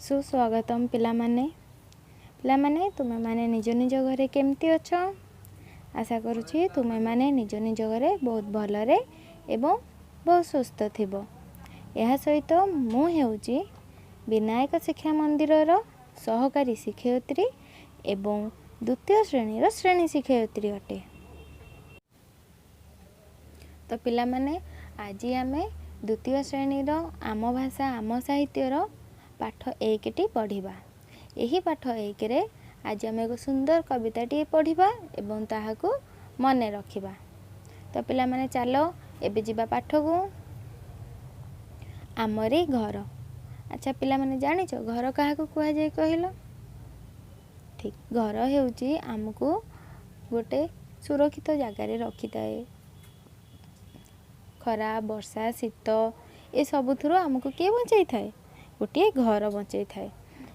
ସୁସ୍ୱାଗତମ ପିଲାମାନେ। ପିଲାମାନେ, ତୁମେମାନେ ନିଜ ନିଜ ଘରେ କେମିତି ଅଛ? ଆଶା କରୁଛି ତୁମେମାନେ ନିଜ ନିଜ ଘରେ ବହୁତ ଭଲରେ ଏବଂ ବହୁତ ସୁସ୍ଥ ଥିବ। ଏହା ସହିତ ମୁଁ ହେଉଛି ବିନାୟକ ଶିକ୍ଷା ମନ୍ଦିରର ସହକାରୀ ଶିକ୍ଷୟିତ୍ରୀ ଏବଂ ଦ୍ୱିତୀୟ ଶ୍ରେଣୀର ଶ୍ରେଣୀ ଶିକ୍ଷୟିତ୍ରୀ ଅଟେ। ତ ପିଲାମାନେ, ଆଜି ଆମେ ଦ୍ୱିତୀୟ ଶ୍ରେଣୀର ଆମ ଭାଷା ଆମ ସାହିତ୍ୟର ପାଠ 1ଟି ପଢ଼ିବା। ଏହି ପାଠ 1ରେ ଆଜି ଆମେ ଏକ ସୁନ୍ଦର କବିତାଟିଏ ପଢ଼ିବା ଏବଂ ତାହାକୁ ମନେ ରଖିବା। ତ ପିଲାମାନେ, ଚାଲ ଏବେ ଯିବା ପାଠକୁ। ଆମରି ଘର। ଆଚ୍ଛା ପିଲାମାନେ, ଜାଣିଛ ଘର କାହାକୁ କୁହାଯାଏ କହିଲ? ଠିକ୍, ଘର ହେଉଛି ଆମକୁ ଗୋଟେ ସୁରକ୍ଷିତ ଜାଗାରେ ରଖିଥାଏ। ଖରା, ବର୍ଷା, ଶୀତ ଏସବୁଥିରୁ ଆମକୁ କିଏ ବଞ୍ଚେଇଥାଏ? ଗୋଟିଏ ଘର ବଞ୍ଚେଇଥାଏ।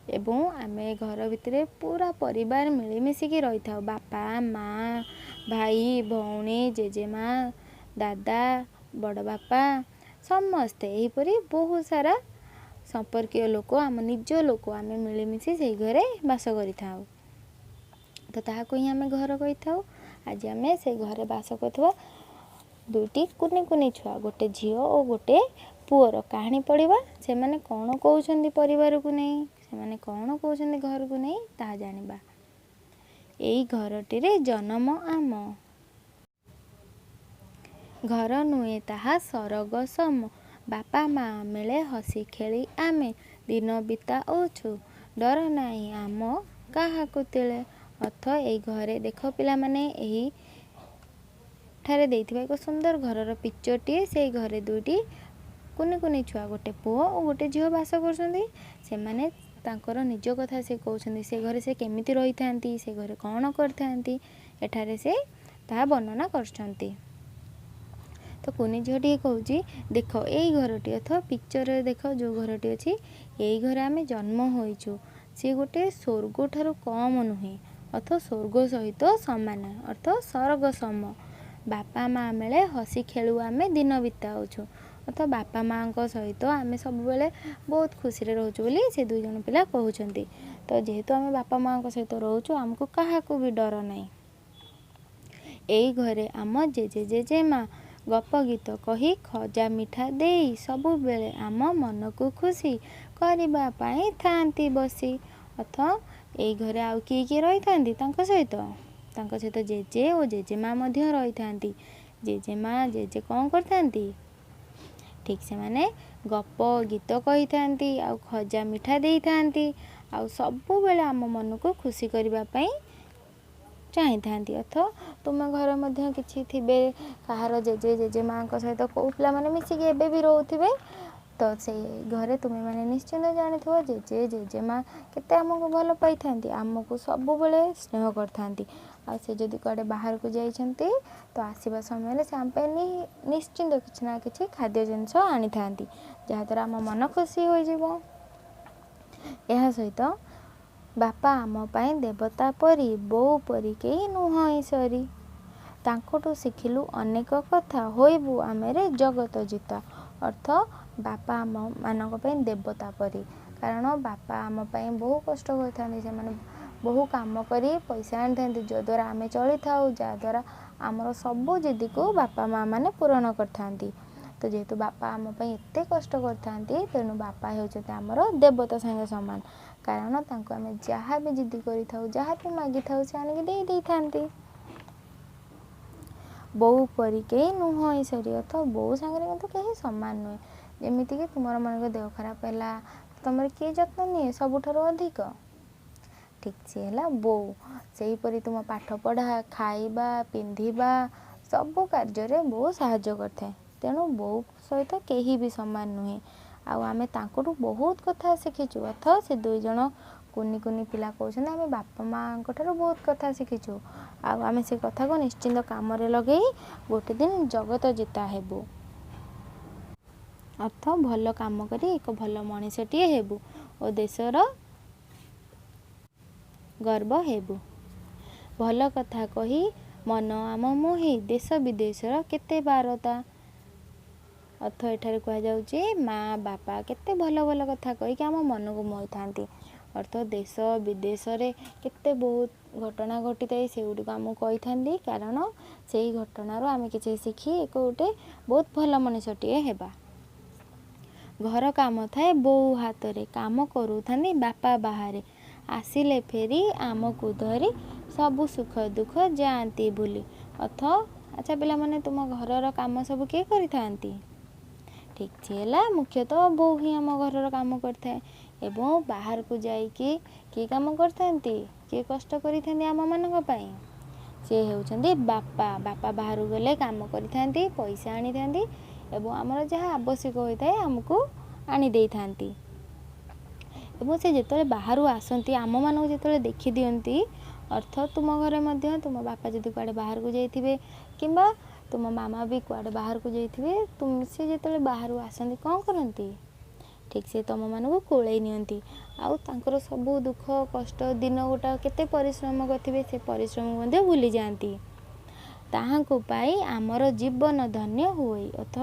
ଏବଂ ଆମେ ଘର ଭିତରେ ପୁରା ପରିବାର ମିଳିମିଶିକି ରହିଥାଉ। ବାପା, ମା, ଭାଇ, ଭଉଣୀ, ଜେଜେମା, ଦାଦା, ବଡ଼ ବାପା, ସମସ୍ତେ, ଏହିପରି ବହୁତ ସାରା ସମ୍ପର୍କୀୟ ଲୋକ, ଆମ ନିଜ ଲୋକ, ଆମେ ମିଳିମିଶି ସେଇ ଘରେ ବାସ କରିଥାଉ। ତ ତାହାକୁ ହିଁ ଆମେ ଘର କହିଥାଉ। ଆଜି ଆମେ ସେଇ ଘରେ ବାସ କରୁଥିବା ଦୁଇଟି କୁନି କୁନି ଛୁଆ, ଗୋଟେ ଝିଅ ଓ ଗୋଟେ ପୁଅର କାହାଣୀ ପଢ଼ିବା। ସେମାନେ କ'ଣ କହୁଛନ୍ତି ପରିବାରକୁ ନେଇ, ସେମାନେ କ'ଣ କହୁଛନ୍ତି ଘରକୁ ନେଇ, ତାହା ଜାଣିବା। ଏଇ ଘରଟିରେ ଜନମ ଆମ, ଘର ନୁହେଁ ତାହା ସରଗ ସମ। ବାପା ମା ମେଳେ ହସି ଖେଳି ଆମେ ଦିନ ବିତାଉଛୁ, ଡର ନାହିଁ ଆମ କାହାକୁ ତିଳେ। ଅର୍ଥ, ଏଇ ଘରେ, ଦେଖ ପିଲାମାନେ, ଏହି ଠାରେ ଦେଇଥିବା ଏକ ସୁନ୍ଦର ଘରର ପିକ୍ଚରଟିଏ। ସେଇ ଘରେ ଦୁଇଟି କୁନି କୁନି ଛୁଆ, ଗୋଟେ ପୁଅ ଓ ଗୋଟେ ଝିଅ ବାସ କରୁଛନ୍ତି। ସେମାନେ ତାଙ୍କର ନିଜ କଥା ସେ କହୁଛନ୍ତି। ସେ ଘରେ ସେ କେମିତି ରହିଥାନ୍ତି, ସେ ଘରେ କ'ଣ କରିଥାନ୍ତି, ଏଠାରେ ସେ ତାହା ବର୍ଣ୍ଣନା କରୁଛନ୍ତି। ତ କୁନି ଝିଅଟିଏ କହୁଛି, ଦେଖ ଏଇ ଘରଟି, ଅର୍ଥ ପିକ୍ଚରରେ ଦେଖ ଯେଉଁ ଘରଟି ଅଛି, ଏଇ ଘରେ ଆମେ ଜନ୍ମ ହୋଇଛୁ। ସିଏ ଗୋଟେ ସ୍ୱର୍ଗ ଠାରୁ କମ୍ ନୁହେଁ, ଅର୍ଥ ସ୍ୱର୍ଗ ସହିତ ସମାନ, ଅର୍ଥ ସରଗ ସମ। ବାପା ମା ମେଳେ ହସି ଖେଳୁ ଆମେ ଦିନ ବିତାଉଛୁ, ଅର୍ଥ ବାପା ମାଆଙ୍କ ସହିତ ଆମେ ସବୁବେଳେ ବହୁତ ଖୁସିରେ ରହୁଛୁ ବୋଲି ସେ ଦୁଇ ଜଣ ପିଲା କହୁଛନ୍ତି। ତ ଯେହେତୁ ଆମେ ବାପା ମାଆଙ୍କ ସହିତ ରହୁଛୁ, ଆମକୁ କାହାକୁ ବି ଡର ନାହିଁ। ଏଇ ଘରେ ଆମ ଜେଜେ ଜେଜେମା ଗପ ଗୀତ କହି ଖଜା ମିଠା ଦେଇ ସବୁବେଳେ ଆମ ମନକୁ ଖୁସି କରିବା ପାଇଁ ଥାଆନ୍ତି ବସି। ଅର୍ଥ, ଏଇ ଘରେ ଆଉ କିଏ କିଏ ରହିଥାନ୍ତି ତାଙ୍କ ସହିତ? ତାଙ୍କ ସହିତ ଜେଜେ ଓ ଜେଜେମା ମଧ୍ୟ ରହିଥାନ୍ତି। ଜେଜେମା ଜେଜେ କ'ଣ କରିଥାନ୍ତି? ଠିକ୍, ସେମାନେ ଗପ ଗୀତ କହିଥାନ୍ତି ଆଉ ଖଜା ମିଠା ଦେଇଥାନ୍ତି, ଆଉ ସବୁବେଳେ ଆମ ମନକୁ ଖୁସି କରିବା ପାଇଁ ଚାହିଁଥାନ୍ତି। ଅର୍ଥ, ତୁମ ଘରେ ମଧ୍ୟ କିଛି ଥିବେ କାହାର ଜେଜେ ଜେଜେମାଙ୍କ ସହିତ କେଉଁ ପିଲାମାନେ ମିଶିକି ଏବେ ବି ରହୁଥିବେ। ତ ସେଇ ଘରେ ତୁମେମାନେ ନିଶ୍ଚିନ୍ତ ଜାଣିଥିବ ଜେଜେ ଜେଜେମା କେତେ ଆମକୁ ଭଲ ପାଇଥାନ୍ତି, ଆମକୁ ସବୁବେଳେ ସ୍ନେହ କରିଥାନ୍ତି। ଆଉ ସେ ଯଦି କୁଆଡ଼େ ବାହାରକୁ ଯାଇଛନ୍ତି, ତ ଆସିବା ସମୟରେ ସେ ଆମ ପାଇଁ ନିଶ୍ଚିନ୍ତ କିଛି ନା କିଛି ଖାଦ୍ୟ ଜିନିଷ ଆଣିଥାନ୍ତି, ଯାହାଦ୍ୱାରା ଆମ ମନ ଖୁସି ହୋଇଯିବ। ଏହା ସହିତ ବାପା ଆମ ପାଇଁ ଦେବତା ପରି, ବୋଉ ପରି କେହି ନୁହଁଇ ସରି। ତାଙ୍କଠୁ ଶିଖିଲୁ ଅନେକ କଥା, ହୋଇବୁ ଆମେରେ ଜଗତ ଜିତା। ଅର୍ଥ, ବାପା ଆମ ମାନଙ୍କ ପାଇଁ ଦେବତା ପରି, କାରଣ ବାପା ଆମ ପାଇଁ ବହୁ କଷ୍ଟ କରିଥାନ୍ତି। ସେମାନେ ବହୁ କାମ କରି ପଇସା ଆଣିଥାନ୍ତି, ଯଦ୍ୱାରା ଆମେ ଚଳିଥାଉ, ଯାହାଦ୍ୱାରା ଆମର ସବୁ ଜିଦିକୁ ବାପା ମା ମାନେ ପୂରଣ କରିଥାନ୍ତି। ତ ଯେହେତୁ ବାପା ଆମ ପାଇଁ ଏତେ କଷ୍ଟ କରିଥାନ୍ତି, ତେଣୁ ବାପା ହେଉଛନ୍ତି ଆମର ଦେବତା ସାଙ୍ଗେ ସମାନ, କାରଣ ତାଙ୍କୁ ଆମେ ଯାହା ବି ଜିଦି କରିଥାଉ, ଯାହା ବି ମାଗିଥାଉ, ସେ ଆଣିକି ଦେଇ ଦେଇଥାନ୍ତି। ବୋଉ ପରି କେହି ନୁହଁ ସରି, ଅର୍ଥ ବୋଉ ସାଙ୍ଗରେ କିନ୍ତୁ କେହି ସମାନ ନୁହେଁ। ଯେମିତିକି ତୁମର ମନେକର ଦେହ ଖରାପ ହେଲା, ତୁମର କିଏ ଯତ୍ନ ନିଏ ସବୁଠାରୁ ଅଧିକ? ଠିକ୍, ସିଏ ହେଲା ବୋଉ। ସେହିପରି ତୁମ ପାଠ ପଢ଼ା, ଖାଇବା, ପିନ୍ଧିବା, ସବୁ କାର୍ଯ୍ୟରେ ବୋଉ ସାହାଯ୍ୟ କରିଥାଏ। ତେଣୁ ବୋଉ ସହିତ କେହି ବି ସମାନ ନୁହେଁ, ଆଉ ଆମେ ତାଙ୍କଠୁ ବହୁତ କଥା ଶିଖିଛୁ। ଅର୍ଥ, ସେ ଦୁଇ ଜଣ କୁନି କୁନି ପିଲା କହୁଛନ୍ତି, ଆମେ ବାପା ମାଆଙ୍କ ଠାରୁ ବହୁତ କଥା ଶିଖିଛୁ, ଆଉ ଆମେ ସେ କଥାକୁ ନିଶ୍ଚିନ୍ତ କାମରେ ଲଗେଇ ଗୋଟେ ଦିନ ଜଗତ ଜିତା ହେବୁ, ଅର୍ଥ ଭଲ କାମ କରି ଏକ ଭଲ ମଣିଷଟିଏ ହେବୁ ଓ ଦେଶର ଗର୍ବ ହେବୁ। ଭଲ କଥା କହି ମନ ଆମ ମୋହି, ଦେଶ ବିଦେଶର କେତେ ବାରତା। ଅର୍ଥ ଏଠାରେ କୁହାଯାଉଛି ମା ବାପା କେତେ ଭଲ ଭଲ କଥା କହିକି ଆମ ମନକୁ ମୋହିଥାନ୍ତି। ଅର୍ଥ ଦେଶ ବିଦେଶରେ କେତେ ବହୁତ ଘଟଣା ଘଟିଥାଏ, ସେଗୁଡ଼ିକ ଆମକୁ କହିଥାନ୍ତି, କାରଣ ସେଇ ଘଟଣାରୁ ଆମେ କିଛି ଶିଖି ଏକ ଗୋଟେ ବହୁତ ଭଲ ମଣିଷଟିଏ ହେବା। ଘର କାମ ଥାଏ ବୋଉ ହାତରେ, କାମ କରୁଥାନ୍ତି ବାପା ବାହାରେ, ଆସିଲେ ଫେରି ଆମକୁ ଧରି, ସବୁ ସୁଖ ଦୁଃଖ ଯାଆନ୍ତି ଭୁଲି। ଅର୍ଥ ଆଚ୍ଛା ପିଲାମାନେ, ତୁମ ଘରର କାମ ସବୁ କିଏ କରିଥାନ୍ତି? ଠିକ୍ ହେଲା, ମୁଖ୍ୟତଃ ବୋଉ ହିଁ ଆମ ଘରର କାମ କରିଥାଏ। ଏବଂ ବାହାରକୁ ଯାଇକି କିଏ କାମ କରିଥାନ୍ତି, କିଏ କଷ୍ଟ କରିଥାନ୍ତି ଆମମାନଙ୍କ ପାଇଁ? ସେ ହେଉଛନ୍ତି ବାପା। ବାପା ବାହାରକୁ ଗଲେ କାମ କରିଥାନ୍ତି, ପଇସା ଆଣିଥାନ୍ତି ଏବଂ ଆମର ଯାହା ଆବଶ୍ୟକ ହୋଇଥାଏ ଆମକୁ ଆଣିଦେଇଥାନ୍ତି। ଏବଂ ସେ ଯେତେବେଳେ ବାହାରୁ ଆସନ୍ତି, ଆମମାନଙ୍କୁ ଯେତେବେଳେ ଦେଖିଦିଅନ୍ତି, ଅର୍ଥ ତୁମ ଘରେ ମଧ୍ୟ ତୁମ ବାପା ଯଦି କୁଆଡ଼େ ବାହାରକୁ ଯାଇଥିବେ କିମ୍ବା ତୁମ ମାମା ବି କୁଆଡ଼େ ବାହାରକୁ ଯାଇଥିବେ, ସେ ଯେତେବେଳେ ବାହାରୁ ଆସନ୍ତି କ'ଣ କରନ୍ତି? ଠିକ୍ ସେ ତୁମମାନଙ୍କୁ କୋଳେଇ ନିଅନ୍ତି ଆଉ ତାଙ୍କର ସବୁ ଦୁଃଖ କଷ୍ଟ, ଦିନ ଗୋଟା କେତେ ପରିଶ୍ରମ କରିଥିବେ, ସେ ପରିଶ୍ରମ ମଧ୍ୟ ଭୁଲିଯାଆନ୍ତି। ତାହାଙ୍କୁ ପାଇ ଆମର ଜୀବନ ଧନ୍ୟ ହୁଏ। ଅର୍ଥ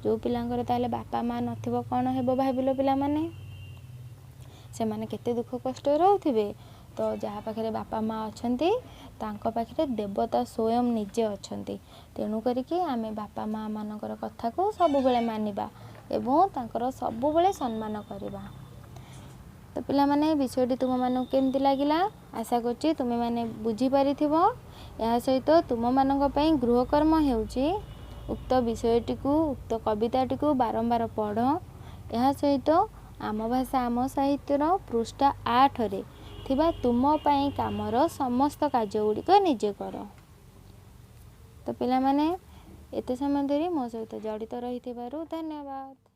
ଯେଉଁ ପିଲାଙ୍କର ତାହେଲେ ବାପା ମା' ନଥିବ, କ'ଣ ହେବ ଭାବିଲ ପିଲାମାନେ? ସେମାନେ କେତେ ଦୁଃଖ କଷ୍ଟରେ ରହୁଥିବେ। ତ ଯାହା ପାଖରେ ବାପା ମା' ଅଛନ୍ତି, ତାଙ୍କ ପାଖରେ ଦେବତା ସ୍ୱୟଂ ନିଜେ ଅଛନ୍ତି। ତେଣୁ କରିକି ଆମେ ବାପା ମା' ମାନଙ୍କର କଥାକୁ ସବୁବେଳେ ମାନିବା ଏବଂ ତାଙ୍କର ସବୁବେଳେ ସମ୍ମାନ କରିବା। ତ ପିଲାମାନେ, ବିଷୟଟି ତୁମମାନଙ୍କୁ କେମିତି ଲାଗିଲା? ଆଶା କରୁଛି ତୁମେମାନେ ବୁଝିପାରିଥିବ। ଏହା ସହିତ ତୁମମାନଙ୍କ ପାଇଁ ଗୃହକର୍ମ ହେଉଛି ଉକ୍ତ ବିଷୟଟିକୁ, ଉକ୍ତ କବିତାଟିକୁ ବାରମ୍ବାର ପଢ଼। ଏହା ସହିତ ଆମ ଭାଷା ଆମ ସାହିତ୍ୟର ପୃଷ୍ଠା 8ରେ ଥିବା ତୁମ ପାଇଁ କାମର ସମସ୍ତ କାର୍ଯ୍ୟ ଗୁଡ଼ିକ ନିଜେ କର। ତ ପିଲାମାନେ, ଏତେ ସମୟ ଧରି ମୋ ସହିତ ଜଡ଼ିତ ରହିଥିବାରୁ ଧନ୍ୟବାଦ।